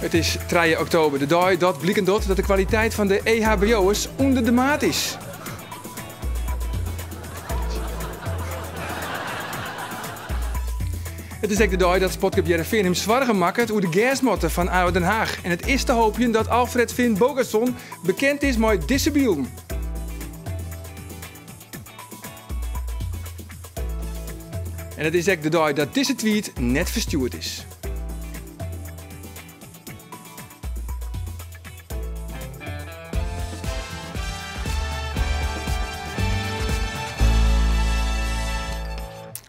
It is 3 oktober, de dei dat bliken docht dat de kwaliteit fan de EHBO'ers ûnder de maat is. It is ek de dei dat Sportklup Hearrenfean him soargen makket oer de gersmatte fan ADO Den Haag. En it is te hoopjen dat Alfred Finnbogason bekend is mei dizze bylden. En it is ek de dei dat dizze tweet net ferstjoerd is.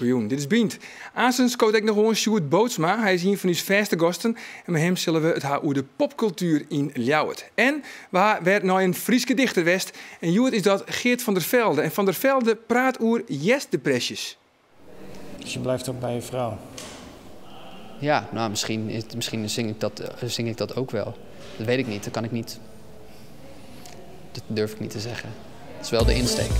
Goejûn, dit is Bynt. Aansens skoot ek noch oan Sjoerd Bootsma. Hy is ien fan ús fêste gasten en mei him sille we it ha oer de popkultuer yn Ljouwert. En we ha wer nei in Fryske dichter west en hjoed is dat Geert van der Velde. En Van der Velde praat oer hjerstdepresjes. Dus je blijft ook bij je vrouw? Ja, nou, misschien, misschien zing ik dat, zing ik dat ook wel. Dat weet ik niet, dat kan ik niet. Dat durf ik niet te zeggen. Dat is wel de insteek.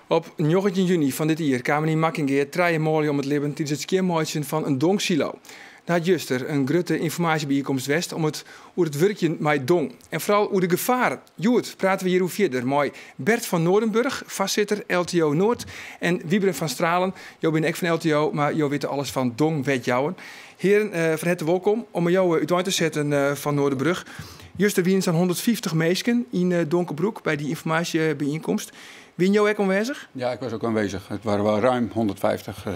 Op 19 juny fan dit jier kamen yn Makkingea trije manlju om it libben tidens it skjinmeitsjen fan in dongsilo. Der hat juster in grutte ynformaasjebyienkomst west om it oer it wurkjen mei dong en foaral oer de gefaren. Hjoed prate we hjiroer fierder mei Bert van Noordenburg, foarsitter LTO Noord, en Wybren van Stralen. Jo binne ek fan LTO, mar jo witte alles fan dongwetjouwen. Hearen, fan herte wolkom. Om mei jo útein te setten, Van Noordenbrug. Juster wiene sa'n 150 minsken yn Donkerbroek by dy ynformaasjebyienkomst. Wiene jo ek oanwêzich? Ja, ik was ook aanwezig. Het waren wel ruim 150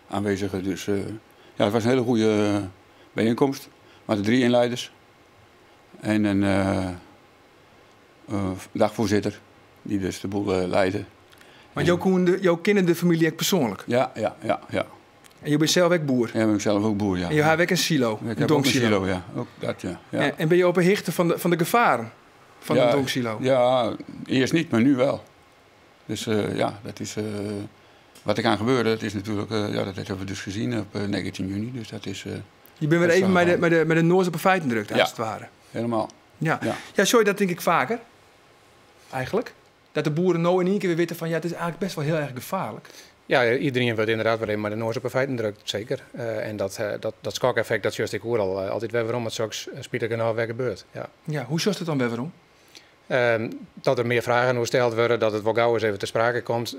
aanwezigen. Dus ja, het was een hele goede bijeenkomst. Maar de drie inleiders en een dagvoorzitter die dus de boel leidde. Want jo kenne de famylje ek persoanlik? Ja. En jo binne sels ek boer? Ja, ben ik zelf ook boer, ja. En jo hawwe ek in silo? Ik heb ook een silo, ja. Ook dat, ja. Ja. En binne jo op 'e hichte fan de gefaren fan de dongsilo? Ja, eerst niet, maar nu wel. Dus ja, dat is wat er kan gebeuren, dat is natuurlijk, ja, dat hebben we dus gezien op 19 juni. Dus dat is, Je bent weer dat is even wel mei de noas op de feiten drukt, Ja. als het ware. Helemaal. Ja. Ja. Ja, sorry, dat denk ik vaker. Eigenlijk. Dat de boeren nou in één keer weer weten van, ja, het is eigenlijk best wel heel erg gevaarlijk. Ja, iedereen wordt inderdaad weer even met de noas op de feiten drukt, zeker. En dat schokeffect, dat juist ik hoor al altijd weer waarom het straks spijtig genoeg weer gebeurt. Ja. Ja, hoe zocht het dan weer waarom? Dat er meer vragen gesteld worden, dat het wel gauw eens even te sprake komt.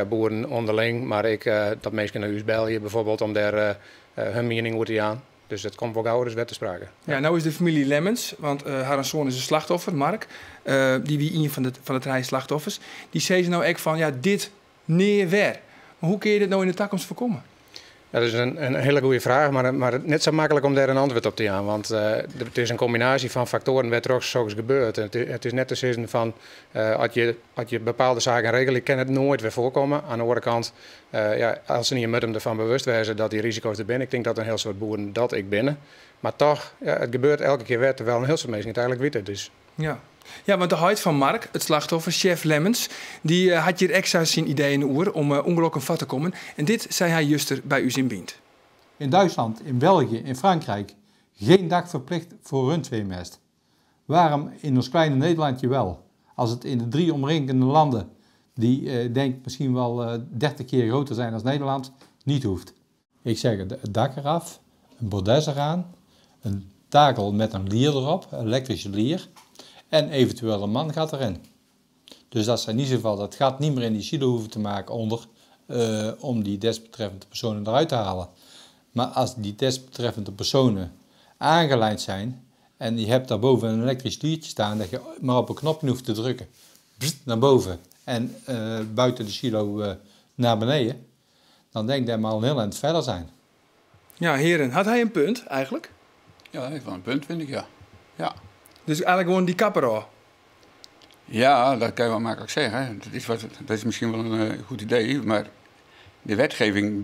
Boeren onderling, maar ik, dat mensen naar u bellen bijvoorbeeld om daar hun mening over te gaan. Dus het komt wel gauw eens weer te sprake. Ja, nou is de familie Lemmens, want haar zoon is een slachtoffer, Mark. Die wie een van de drie slachtoffers. Die zei ze nou echt van, ja, dit neer weer. Maar hoe kun je dit nou in de toekomst voorkomen? Ja, dat is een hele goede vraag, maar net zo makkelijk om daar een antwoord op te gaan. Want het is een combinatie van factoren waar er ook gebeurt. En het is net de zin van als je bepaalde zaken regelt, kan het nooit weer voorkomen. Aan de andere kant, ja, als ze niet met hem ervan bewust zijn dat die risico's er zijn, ik denk dat een heel soort boeren dat ik binnen. Maar toch, ja, het gebeurt elke keer weer, terwijl een heel soort mensen het eigenlijk weten. Dus. Ja. Ja, want de huid van Mark, het slachtoffer, chef Lemmens, die had hier extra zijn ideeën in de oer om ongelukken vat te komen. En dit zei hij juster bij u in Bynt. In Duitsland, in België, in Frankrijk, geen dak verplicht voor rundveemest. Waarom in ons kleine Nederlandje wel? Als het in de drie omringende landen, die denk ik misschien wel 30 keer groter zijn dan Nederland, niet hoeft. Ik zeg het dak eraf, een bordes eraan, een takel met een lier erop, een elektrische lier. En eventueel een mangat erin. Dus dat zijn niet zoveel, dat gaat niet meer in die silo hoeven te maken onder om die desbetreffende personen eruit te halen. Maar als die desbetreffende personen aangelijnd zijn en je hebt daarboven een elektrisch liertje staan, dat je maar op een knopje hoeft te drukken, bzzt, naar boven en buiten de silo naar beneden, dan denk ik dat we al een heel eind verder zijn. Ja, heren, had hij een punt eigenlijk? Ja, hij heeft wel een punt, vind ik, ja. Ja. Dus eigenlijk gewoon die kapper al. Ja, dat kan je wel makkelijk zeggen. Dat is misschien wel een goed idee, maar de wetgeving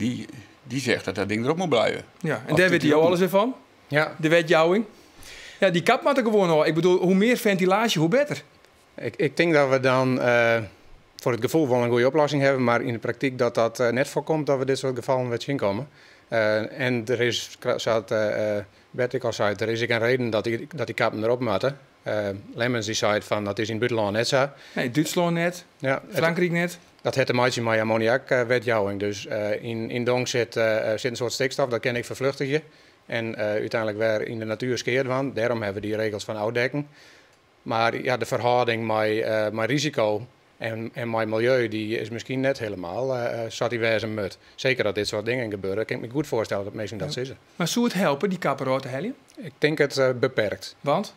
die zegt dat dat ding erop moet blijven. Ja, en Of daar dat weet die hij erop alles moet. weer van? Ja. De wetjouwing. Ja, die kap moet er gewoon al. Hoe meer ventilatie, hoe beter. Ik denk dat we dan voor het gevoel wel een goede oplossing hebben, maar in de praktijk dat dat net voorkomt dat we dit soort gevallen weer zien komen. En er is, zat Bert ik al zei, er is ook een reden dat die kappen erop moeten. Lemmens die zei van dat is in het buitenland net zo. Nee, Duitsland net, Ja, het Frankrijk net. Dat heeft te maken met ammoniakwetjouwing. Dus in dong zit een soort stikstof, dat ken ik vervluchtigen. En úteinlik wer yn de natuer skea dwaan. Dêrom hawwe we dy regels fan ôfdekken. Mar ja, de ferhâlding mei risiko en mei miljeu dy is miskien net helemaal sa't dy wêze moat. Seker as dit soart dingen gebeure, kin ik my goed foarstelle dat minsken dat sizze. Mar soe it helpe dy kappe derôf te heljen? Ik tink it beperkt. Want?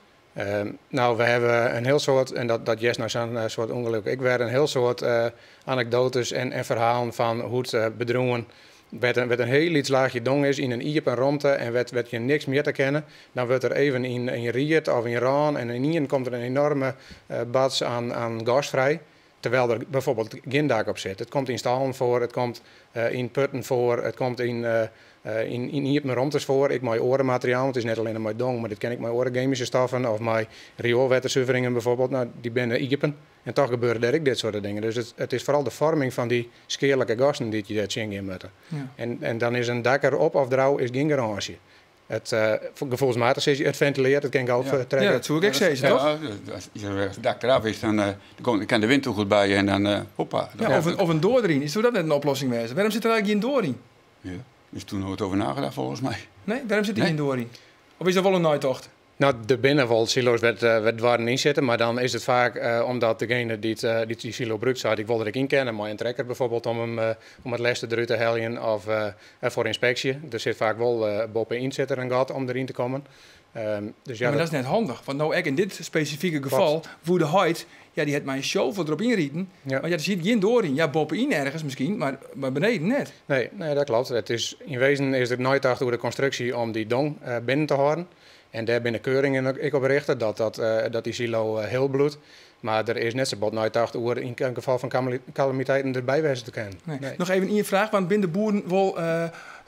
No, we hawwe in hiel soad, en dat hearst nei sa'n soart ûngelok ek wer, in hiel soad anekdoates en ferhalen fan hoe't bedriuwen wêr't in hiel lyts laachje dong is yn in iepen romte en wêr't je niks mjitte kinne, dan wurdt der even yn ried of yn rân en ynienen komt der in enorme bats aan gas frij, terwijl der bijvoorbeeld gjin dak op sit. It komt yn stâlen foar, it komt yn putten foar, it komt yn iepen romtes foar, ek mei oare materialen. It is net allinnich mei dong, mar dit kin ek mei oare gemyske stoffen of mei rioelwettersuveringen bijvoorbeeld. No, dy binne iepen en toch gebeure dêr ek dit soarte dingen. Dus it is foaral de foarming fan dy skealike gassen dy't je dêr tsjingean moatte. En dan is in dak derop of derôf is gjin garânsje. It gefoelsmatich sis je, it fentileart, it kin gau trekke. Ja, dat soe ik ek sizze, toch? Ja, as it dak deraf is, dan kin de wyn toch goed by en dan hoppa. Ja, of in doar deryn. Soe dat net in oplossing wêze? Wêrom sit der eigentlik gjin doar yn? Ja, is toen noait over nagedacht folgens my. Nee, wêrom sit der gjin doar yn? Of is dat wol in neitocht? No, der binne wol silo's wêr't doarren yn sitte, mar dan is it faak omdat degene dy't dy silo brûkt seit, ik wol der ek yn kinne, mei in trekker bijvoorbeeld om it lêste derút te heljen of foar ynspeksje. Der sit faak wol boppe-yn sit der in gat om deryn te kommen. Dus ja, Ja, mar dat is net handich, want no ek yn dit spesifike gefal woe de heit, ja, dy hat mei in shovel derop ynriden, want ja, der siet gjin doar yn. Ja, boppe-yn ergens miskien, mar beneden net. Nee, nee, dat kloppet. Yn wezen is der neitocht oer de konstruksje om dy dong binnen te hâlden. En dêr binne keuringen ek op richte, dat dy silo heel bliuwt. Mar der is net sa bot neitocht oer yn gefal fan kalamiteiten derby wêze te kinnen. Nee. Nee. Noch even ien fraach, want binne de boeren wol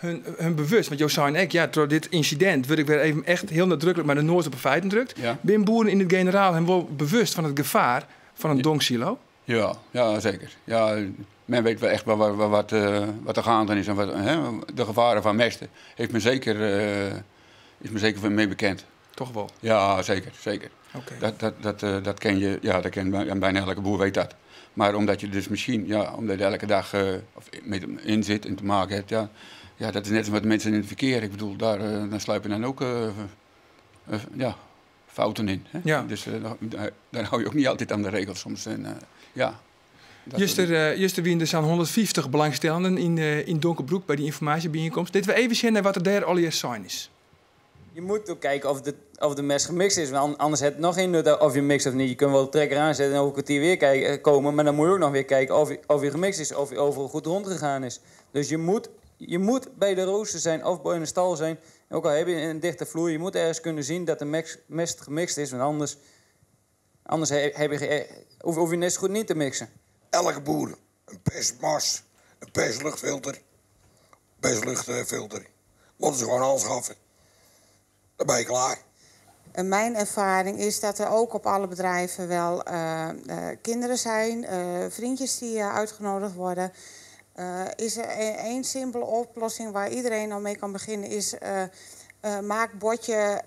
hun bewust? Want jo seinen ek, ja, troch dit ynsidint wurd ik wer even echt hiel nadruklik mei de noas op de feiten drukt. Binne boeren yn it generaal him wol bewust fan it gefaar fan in dongsilo? Ja, ja, zeker. Ja, men weet wel echt wel wat er gaande is en wat, hè, de gevaren van mesten heeft men zeker, is men zeker mee bekend. Toch wel? Ja, zeker, zeker. Dat ken je, ja, dat ken bijna elke boer weet dat. Maar omdat je dus misschien, ja, omdat je elke dag of met hem in zit en te maken hebt, ja, ja, dat is net als met mensen in het verkeer. Ik bedoel, daar dan sluipen dan ook ja, fouten in. Hè? Dus daar hou je ook niet altijd aan de regels soms. En ja. Dat Juster wienen er zo'n 150 belangstellenden in Donkerbroek bij die informatiebijenkomst. Dit we even zien naar wat er daar al eerst zijn is. Je moet ook kijken of de mest gemixt is, want anders heeft het nog geen nut of je mixt of niet. Je kunt wel de trekker aanzetten en over een kwartier weer komen, maar dan moet je ook nog weer kijken of je gemixt is, of je overal goed rondgegaan is. Dus je moet bij de rooster zijn of bij een stal zijn. En ook al heb je een dichte vloer, je moet ergens kunnen zien dat de mest gemixt is, want anders hoef je net zo goed niet te mixen. Elke boer, een persmast, een persluchtfilter, persluchtfilter. Moeten ze gewoon aanschaffen. Dan ben je klaar. En mijn ervaring is dat er ook op alle bedrijven wel kinderen zijn, vriendjes die uitgenodigd worden. Is er één simpele oplossing waar iedereen al mee kan beginnen, is maak bordje,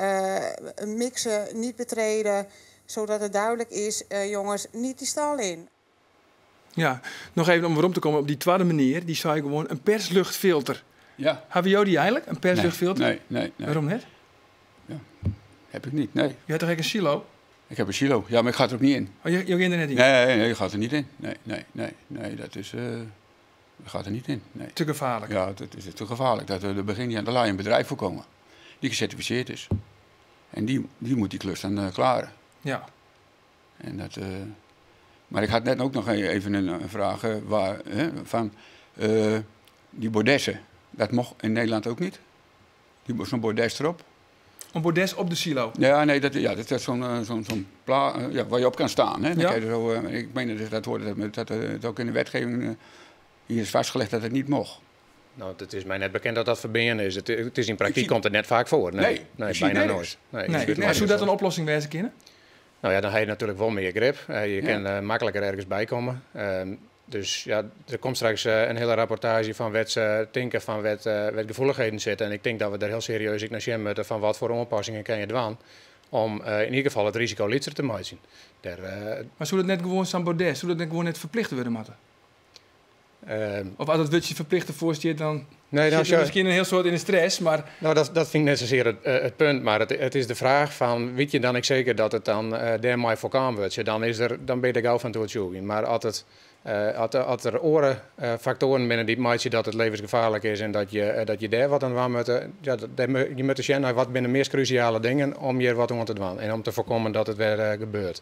mixen, niet betreden, zodat het duidelijk is, jongens, niet die stal in. Ja, nog even om weer om te komen op die tweede meneer, die zei gewoon een persluchtfilter. Hebben jullie die eigenlijk, een persluchtfilter? Nee, nee, nee. Waarom net? Ja, heb ik niet, nee. Je hebt toch eigenlijk een silo? Ik heb een silo, ja, maar ik ga er ook niet in. Oh, je ging er net in? Nee, nee, nee, je gaat er niet in. Nee, nee, nee, nee, dat is, dat gaat er niet in. Nee. Te gevaarlijk? Ja, dat is te gevaarlijk. Dat, er begint niet aan de lijn een bedrijf voor komen die gecertificeerd is. En die moet die klus dan klaren. En dat, maar ik had net ook nog even een vraag waar, hè, van die bordessen. Dat mocht in Nederland ook niet. Zo'n bordes erop. Een bordes op de silo? Ja, nee, dat, ja, dat is zo'n pla- ja, waar je op kan staan. Hè. Dan kan je zo, ik meen dat dat hoorde, dat, dat, het ook in de wetgeving hier is vastgelegd dat het niet mocht. Nou, het is mij net bekend dat dat verbinden is. Het is in praktijk Ik zie komt het net vaak voor. Nee, Nee, nee, ik zie bijna het nooit. nergens. Nee, Nee. ik zie het Maar zou dat nergens. een oplossing wezen kunnen? Nou ja, dan heb je natuurlijk wel meer grip. Je kan makkelijker ergens bij komen. Dus ja, er komt straks een hele rapportage van wet tinken van wetgevoeligheden zitten. En ik denk dat we daar heel serieus naar zien moeten van wat voor aanpassingen kan je doen om in ieder geval het risico lichter te maken. Daar Maar zou dat net gewoon zo'n bordes, zou dat net gewoon net verplicht worden, Marten? Of as it wurdsje ferplichte derfoar stiet, dan nee, dan sit miskien in hiel soad yn de stress, mar... No, dat fyn ik net sasear it punt, mar it is de fraach fan, witte je dan ek seker dat it dan dêrmei foarkaam wurdt? Sjoch, dan is der, dan binne je der gau fan oertsjûgjen. Mar as it, as der oare faktoaren binne dy't meitsje dat it levensgefaarlik is en dat je dêr wat oan dwaan moatte, ja, je moatte sjen nei wat binne de meast krúsjale dingen om hjir wat oan te dwaan en om te foarkommen dat it wer gebeurt.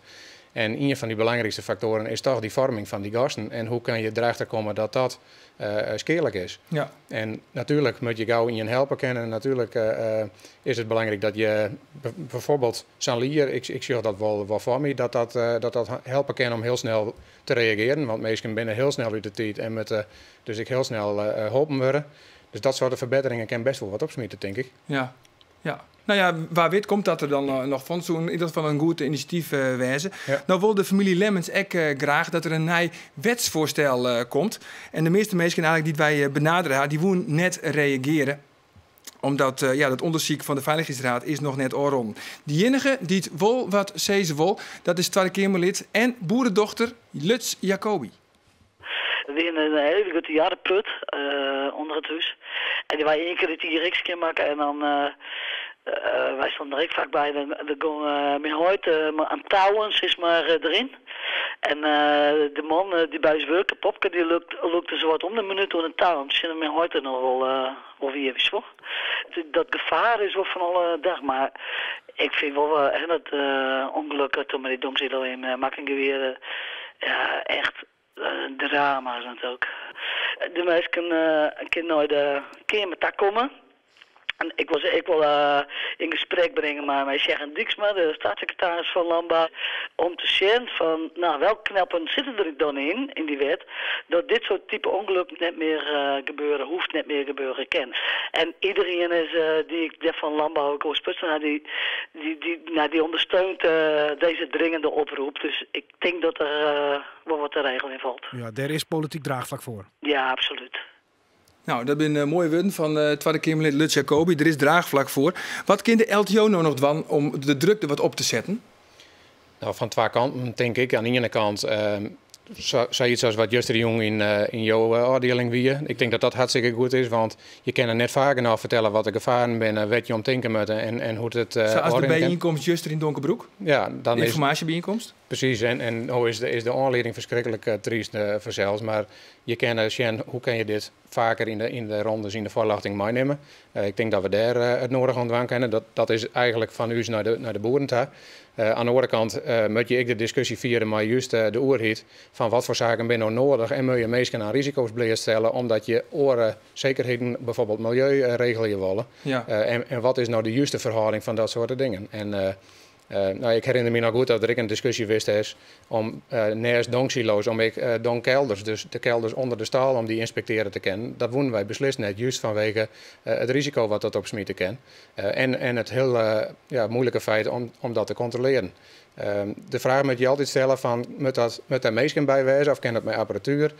En ien fan dy belangrykste faktoaren is toch dy foarming fan dy gasten en hoe kin je derachter komme dat dat skealik is. En natuerlik moat je gau ien helpe kinne en natuerlik is it belangryk dat je bijvoorbeeld sa'n lier, ik sjoch dat wol foar my, dat dat helpe kin om hiel snel te reagearjen, want minsken binne hiel snel út de tiid en moatte dus ek hiel snel holpen wurde. Dus dat soarte ferbetteringen kin best wol wat opsmite, tink ik. Ja, ja. No ja, wa wit komt dat der dan noch fan. Soe yn ieder gefal in goed inisjatyf wêze. No wol de famylje Lemmens ek graach dat der in nij wetsfoarstel komt. En de measte minsken eigentlik dy't wy benadere ha, dy woene net reagearje. Omdat ja, dat ûndersyk fan de Veiligheidsraad is noch net ôfrûn. De iennige dy't wol wat sizze wol, dat is Twadde Keamerlid en boeredochter Lutz Jacobi. We wiene in hiele grutte jarreput ûnder it hús. En dy waard ien kear it jier ek skjinmakke en dan wy stonden der ek faak by. Dan gong myn heit mei touwen sis mar deryn. En de man dy't by ús wurke, Popke, dy lûkte sawat om de minút oan in tou om te sjen oft myn heit der noch wol wie, witst wol. Dat gefaar is wol fan alle dag, mar ik fyn wol dat ûngelok toen mei dy dongsilo yn Makkingea, ja, echt drama is natuerlik. De minsken kinne nei de Keamer ta komme. En ik wol se ek wol yn gesprek bringe mei Sjeggen Dijksma, de steatssekretaris fan Landbou, om te sjen fan, no, welke knoppen sitte der dan yn, yn dy wet, dat dit soart type ûngelukken net mear gebeure hoecht, net mear gebeure kin. En iderien is dy't ik dêr fan Landbou ek oer sprutsen ha, dy, dy, no, dy ûndersteunt dizze dringende oprop. Dus ik tink dat der wol wat te regeljen falt. Ja, dêr is polityk draachflak foar. Ja, absolút. No, dat binne moaie wurden fan Twadde Keamerlid Lutz Jacobi. Der is draachflak foar. Wat kin de LTO no noch dwaan om de druk der wat op te setten? No, fan twa kanten tink ik. Oan de iene kant sayts as wat justerjûn yn jo ôfdieling wie. Ik tink dat dat hartstikke goed is, want je kinne net faak genôch fertelle wat de gefaren binne, wêr't je om tinke moatte en hoe't it Sa as de byienkomst juster yn Donkerbroek? Ja, dan is ynformaasjebyienkomst? Presys, en no is de oanlieding ferskriklik tryst fansels, mar je kinne sjen hoe kin je dit faker yn de rondes yn de foarljochting meinimme. Ik tink dat we dêr it nodige oan dwaan kinne. Dat is eigentlik fan ús nei de boeren ta. Oan de oare kant moat je ek de diskusje fiere mei just de oerheid fan wat foar saken binne no noadich en moat je minsken oan risiko's bleatstelle omdat je oare sekerheden, bijvoorbeeld miljeu, regelje wolle. En wat is no de juste ferhâlding fan dat soarte dingen? En no, ik herinner my noch goed dat der ek in diskusje west is om neist dongsilo's, om ek dongkelders, dus de kelders ûnder de stâl, om dy ynspektearje te kinnen. Dat woenen wy beslist net, just fanwege it risiko wat dat opsmite kin. En it hiel, ja, muoilike feit om dat te kontrolearjen. De fraach moat je altyd stelle fan, moat dêr minsken by wêze of kin dat mei apparatuer?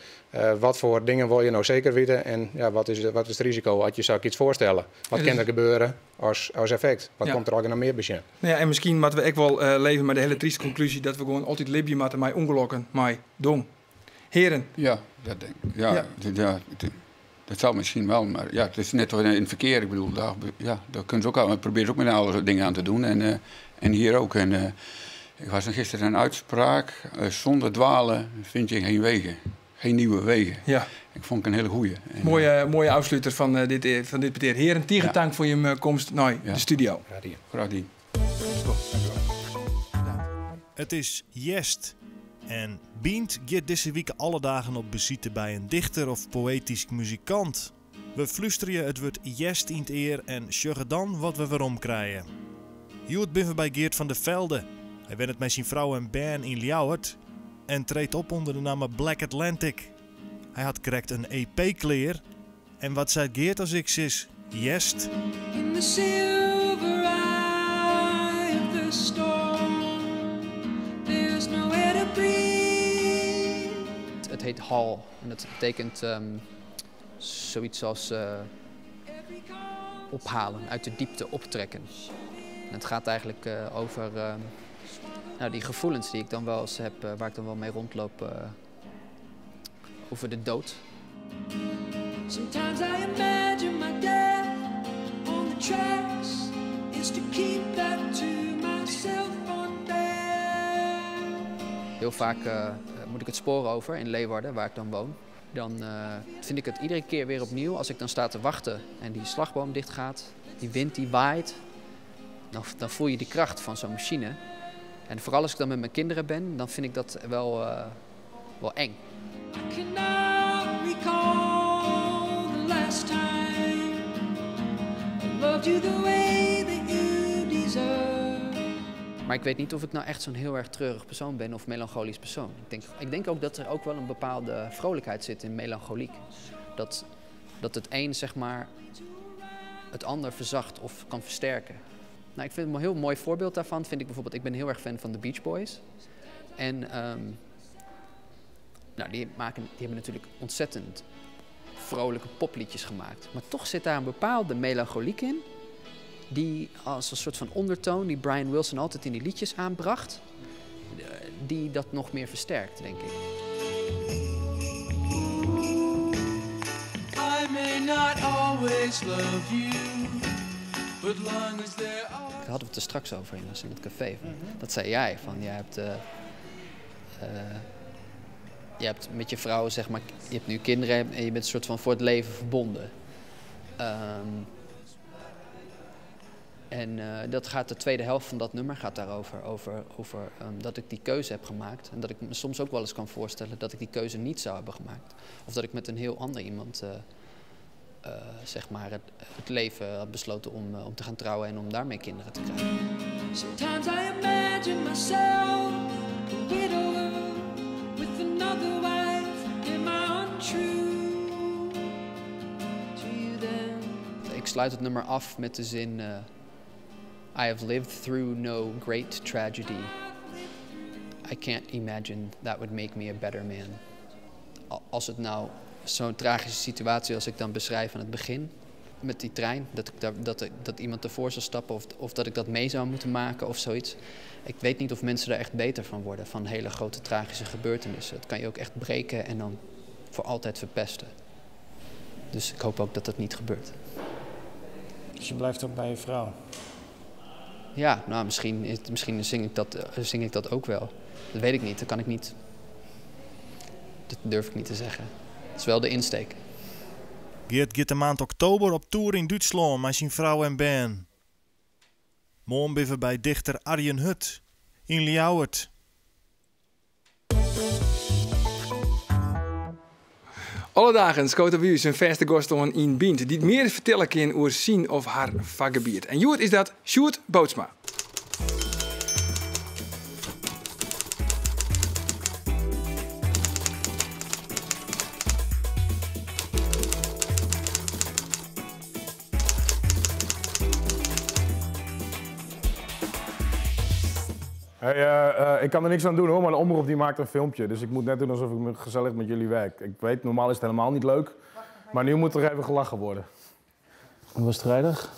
Wat foar dingen wol je no seker witte en ja, wat is it risiko as je sokyts foarstelle? Wat kin der gebeure as effekt? Wat komt der allegear noch mear by sjen? No ja, en miskien moatte we ek wol leve mei de hiele tryste konklúzje dat we gewoan altyd libje moatte mei ûngelokken, mei dong. Heren. Ja, dat denk ik. Ja, ja. Dat zal misschien wel, maar ja, het is net in het verkeer. Ik bedoel, daar, ja, daar kunnen ze ook al, proberen ze ook met alle dingen aan te doen. En hier ook. En ik was nog gisteren een uitspraak: zonder dwalen vind je geen wegen. Geen nieuwe wegen. Ik vond het een hele goeie. En, Mooie afsluiter van dit petear. Heren, tige tank foar jim komst nei de studio. Graach dien. Graach dien. It is hjerst en Bynt giet dizze wike alle dagen op besite by in dichter of poëtysk muzikant. We flústerje it wurd hjerst yn it ear en sjogge dan wat we werom krije. Hjoed binne we by Geert van der Velde. Hy wennet mei syn frou en bern yn Ljouwert en treedt op ûnder de namme Black Atlantic. Hy hat krekt in EP klear. En wat seit Geert as ik sis hjerst? In the silver eye of the storm, there's nowhere to breathe. Het heet Hal en dat betekent zoiets als ophalen, uit de diepte optrekken. En het gaat eigenlijk over die gevoelens die ik dan wel eens heb, waar ik dan wel mee rondloop, over de dood. Sometimes I imagine my death on the tracks is to keep that to myself unfair. Heel vaak moet ik het spoor over in Leeuwarden, waar ik dan woon. Dan vind ik het iedere keer weer opnieuw, als ik dan sta te wachten en die slagboom dicht gaat, die wind die waait, dan voel je die kracht van zo'n machine. En vooral als ik dan met mijn kinderen ben, dan vind ik dat wel eng. I cannot recall the last time I loved you the way that you deserve. Maar ik weet niet of ik nou echt zo'n heel erg treurig persoon ben of melancholisch persoon. Ik denk ook dat er ook wel een bepaalde vrolijkheid zit in melancholiek. Dat het een, zeg maar, het ander verzacht of kan versterken. Ik vind een heel mooi voorbeeld daarvan, vind ik bijvoorbeeld, ik ben heel erg fan van de Beach Boys. En die hebben natuurlijk ontzettend vrolijke popliedjes gemaakt. Maar toch zit daar een bepaalde melancholiek in, die als een soort van ondertoon die Brian Wilson altijd in die liedjes aanbracht, die dat nog meer versterkt, denk ik. I may not always love you, but long as there are... Daar hadden we het er straks over in het café. Dat zei jij, van jij hebt met je vrouw, zeg maar, je hebt nu kinderen en je bent een soort van voor het leven verbonden. En dat gaat, de tweede helft van dat nummer gaat daarover, over dat ik die keuze heb gemaakt. En dat ik me soms ook wel eens kan voorstellen dat ik die keuze niet zou hebben gemaakt. Of dat ik met een heel ander iemand het leven had besloten om te gaan trouwen en om daarmee kinderen te krijgen. Sometimes I imagine myself a widower with another wife. Am I untrue to you then? Ik sluit het nummer af met de zin I have lived through no great tragedy. I can't imagine that would make me a better man. Als het nou zo'n tragische situatie als ik dan beschrijf aan het begin, met die trein, dat iemand ervoor zou stappen of dat ik dat mee zou moeten maken of zoiets. Ik weet niet of mensen daar echt beter van worden, van hele grote tragische gebeurtenissen. Het kan je ook echt breken en dan voor altijd verpesten. Dus ik hoop ook dat dat niet gebeurt. Dus je blijft ook bij je vrouw? Ja, misschien zing ik dat ook wel. Dat weet ik niet, dat kan ik niet. Dat durf ik niet te zeggen. Dat is wel de insteek. Geert gaat de maand oktober op tour in Duitsland met zijn vrouw en Ben. Morgen ben we bij dichter Arjen Hut in Ljouwert. Alle dagen skoot op u zijn vaste gast aan in Bynt, die het meer vertellen kan over zijn of haar vakgebied. En Joert is dat Sjoerd Bootsma. Hey, ik kan er niks aan doen hoor, maar de omroep die maakt een filmpje. Dus ik moet net doen alsof ik gezellig met jullie werk. Ik weet, normaal is het helemaal niet leuk. Maar nu moet er even gelachen worden. Hoe was het vrijdag?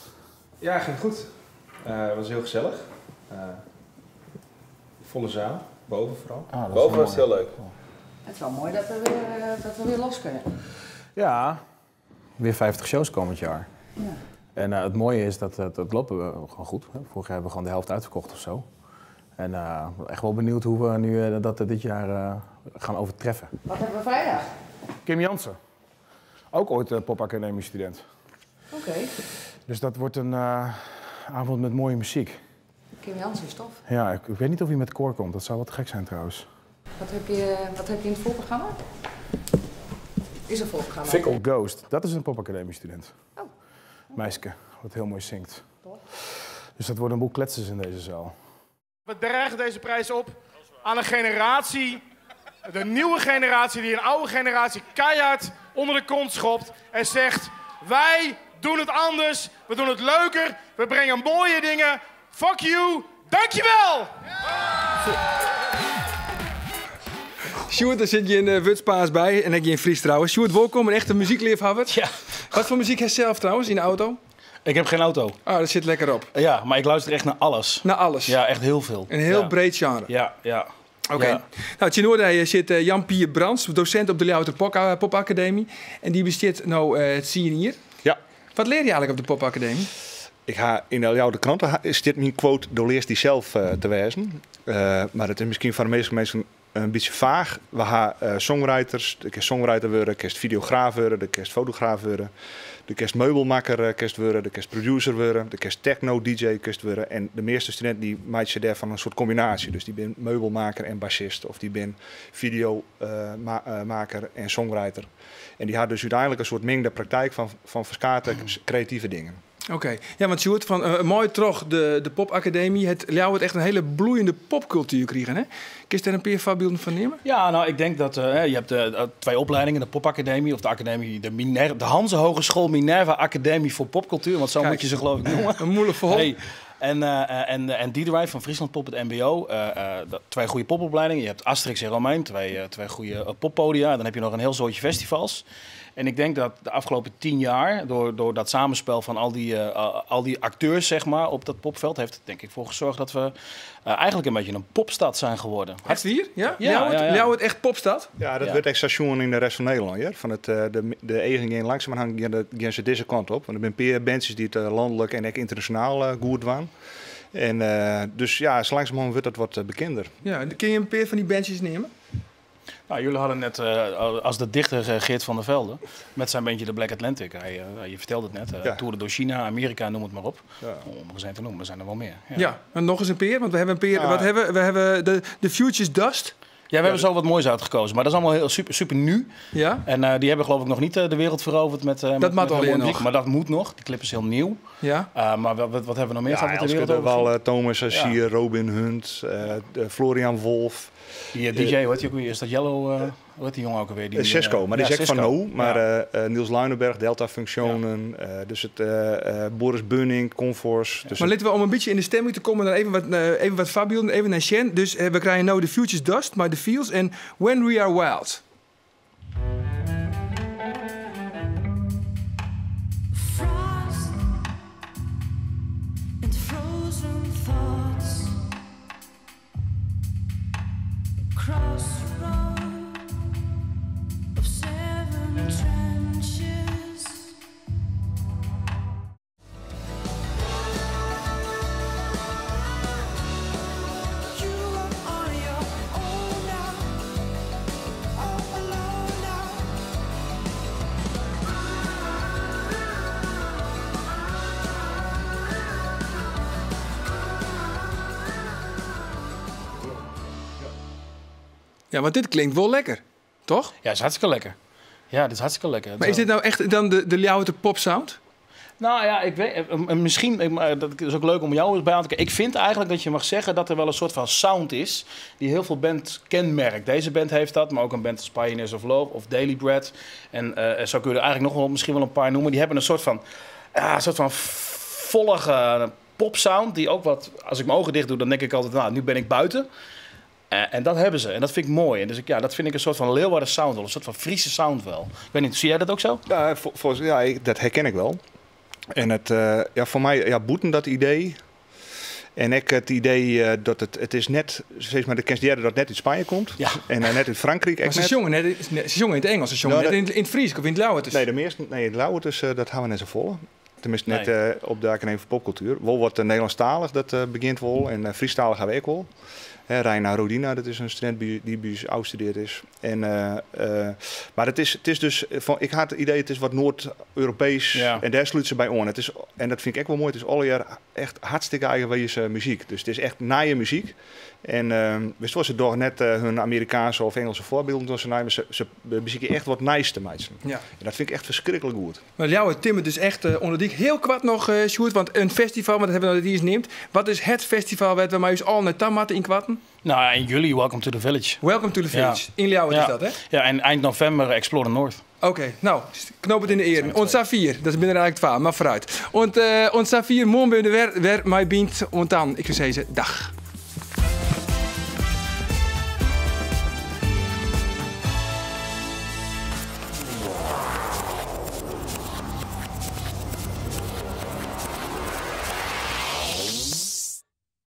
Ja, ging goed. Het was heel gezellig. Volle zaal, boven vooral. Ah, dat is Boven was het mooi. heel leuk. Het is wel mooi dat we weer los kunnen. Ja, weer 50 shows komend jaar. Ja. En het mooie is dat het loopt gewoon goed. Hè. Vorig jaar hebben we gewoon de helft uitverkocht of zo. En echt wel benieuwd hoe we nu dat dit jaar gaan overtreffen. Wat hebben we vrijdag? Kim Jansen. Ook ooit Popacademie student. Oké. Dus dat wordt een avond met mooie muziek. Kim Jansen is tof. Ja, ik weet niet of hij met koor komt. Dat zou wat gek zijn trouwens. Wat heb je in het voorprogramma? Is er voorprogramma? Fickle Ghost. Dat is een Popacademie student. Oh. Meiske, wat heel mooi zingt. Tof. Dus dat wordt een boel kletsers in deze zaal. We dragen deze prijs op aan een generatie, de nieuwe generatie die een oude generatie keihard onder de kont schopt en zegt: wij doen het anders, we doen het leuker, we brengen mooie dingen. Fuck you, dankjewel! Sjoerd, daar zit je in Wutspaas bij en ik in Fries trouwens. Sjoerd, welkom, een echte muziekliefhebber. Ja. Wat voor muziek heb je zelf trouwens in de auto? Ik heb geen auto. Oh, dat zit lekker op. Ja, maar ik luister echt naar alles. Naar alles? Ja, echt heel veel. Een heel Ja. breed genre. Ja, ja. Oké. Ja. Nou, tsjinoer dy sit Jan Pier Brands, dosint op de Ljouwerter Popakademy. En dy bestiet no 10 jier. Ja. Wat lear je eigentlik op de Popakademy? Ik ha yn de Ljouwerter Krante stiet myn quote: "Do learst dysels te wêzen." Mar it is miskien foar de measte minsken in bytsje faach. We ha songwriters, do kinst songwriter wurde, kinst fideograaf wurde, do kinst fotograaf wurde, do kinst meubelmakker kinst wurde, do kinst producer wurde, do kinst techno-DJ kinst wurde. En de measte studinten dy meitsje dêrfan in soart kombinaasje. Dus dy binne meubelmaker en bassist of dy binne fideomaker en songwriter. En dy ha dus úteinlik in soart mingde praktijk fan ferskate kreative dingen. Oké. Ja, want Sjoerd, fan mei troch de Popakademy hat Ljouwert echt in hiele bloeiende popkultuer krigen, hè? Kinst dêr in pear foarbylden fan neame? Ja, nou, ik denk dat je hebt twee opleidingen, de Popacademie of de Academie, de, Minerva, de Hanze Hogeschool Minerva Academie voor Popcultuur, want zo Kijk. moet je ze geloof ik noemen. In mûle fol. Hey. En D-Drive van Friesland Pop, het MBO. Twee goede popopleidingen. Je hebt Asterix en Romein, twee goede poppodia. Dan heb je nog een heel soortje festivals. En ik denk dat de afgelopen 10 jaar, door dat samenspel van al die acteurs, zeg maar, op dat popveld, heeft het denk ik voor gezorgd dat we eigenlijk een beetje een popstad zijn geworden. Echt hier? Ja? Ja, Ljouwert? ja, ja. Ljouwert echt popstad? Ja, dat Ja. wordt echt station in de rest van Nederland. Ja? Van het, de egen ging langzamerhand gaan ze deze kant op. Want er zijn meer bandjes die het landelijk en ook internationaal goed doen. En dus ja, zo langzamerhand wordt dat wat bekender. Ja, en kun je een paar van die bandjes nemen? Nou, jullie hadden net als de dichter Geert van der Velde met zijn bandje de Black Atlantic. Je vertelde het net, toeren door China, Amerika, noem het maar op. Om er eens een te noemen, er zijn er wel meer. Ja. Ja, en nog eens een peer, want we hebben een peer. Wat hebben we? We hebben de Future's Dust. Ja, we hebben zo wat moois uitgekozen, maar dat is allemaal heel super, super nu. En die hebben geloof ik nog niet de wereld veroverd Dat met moet heel alweer mooi nog. muziek. Maar dat moet nog. Die clip is heel nieuw. Maar wat hebben we nog meer Ja, gehad met de Elske wereld de over? Walle, Thomas Azier, Robin Hunt, de Florian Wolf. Die DJ, hoe heet die ook weer? Is dat Yellow? Hoe heet die jongen ook alweer? Die, Cisco, maar die ja, is echt van Cisco. No. Maar Niels Luinenberg, Delta Functionen, dus het Boris Bunning, Conforce. Dus maar het laten we om een beetje in de stemming te komen, dan even wat Fabian, even naar Shen. Dus we krijgen nou The Future's Dust, maar The Fields en When We Are Wild. Frost and frozen thoughts, crossroad of seven trenches. You are on your own now, all alone now. Ja, want dit klinkt wel lekker, toch? Ja, is hartstikke lekker. Ja, dit is hartstikke lekker. Maar is dit nou echt dan de Ljouwerter popsound? Nou ja, ik weet, misschien, ik, maar dat is ook leuk om jou eens bij aan te kijken. Ik vind eigenlijk dat je mag zeggen dat er wel een soort van sound is die heel veel bands kenmerkt. Deze band heeft dat, maar ook een band als Pioneers of Love of Daily Bread. En zo kun je er eigenlijk nog wel, misschien wel een paar noemen. Die hebben een soort van, ja, een soort van vollige popsound die ook wat, als ik mijn ogen dicht doe, dan denk ik altijd, nou, nu ben ik buiten. En dat hebben ze. En dat vind ik mooi. En dus ik, ja, dat vind ik een soort van Leeuwarden sound wel. Een soort van Friese sound wel. Ik weet niet, zie jij dat ook zo? Ja, ja, dat herken ik wel. En het, ja, voor mij, ja, boeten dat idee. En ik het idee dat het is net, steeds maar de kennis die dat het net uit Spanje komt. En net uit Frankrijk. Maar Ik ze net. zongen net, ze zongen in het Engels, ze zongen Nou, net dat in het Fries of in het Lauwert. Nee, de meeste, nee, in het Lauwert is, dat gaan we net zo volle. Tenminste, net, Nee. op de Academie voor Popcultuur. Wel wat Nederlandstalig, dat begint wel. En Friestalig gaan we ook wel. Hè, Reina Rodina, dat is een student die bij ons afgestudeerd is. En maar het is, het is dus, van, ik had het idee, het is wat Noord-Europees. En daar sluit ze bij aan. Het is, en dat vind ik echt wel mooi, het is alle jaar echt hartstikke eigenwijze muziek. Dus het is echt naaie muziek. En wist wel, ze door net hun Amerikaanse of Engelse voorbeelden door ze naaien, maar ze bezieken echt wat nice te maken. En dat vind ik echt verschrikkelijk goed. Maar jou, Tim, het is echt onder die heel kwart nog, Sjoerd, want een festival, want dat hebben we nog niet eens neemt. Wat is het festival waar we maar eens al naar Tamatten in kwatten? Nou ja, in juli, Welcome to the Village. Welcome to the Village. In Ljouwert is dat, hè? Ja, en eind november Explore the North. Oké, nou, knoop het in de eren. Ons Safir, dat is binnen eigenlijk 12, maar vooruit. Want ons Safir, morgen ben je weer mij bient. Want dan, ik zou zeggen, dag.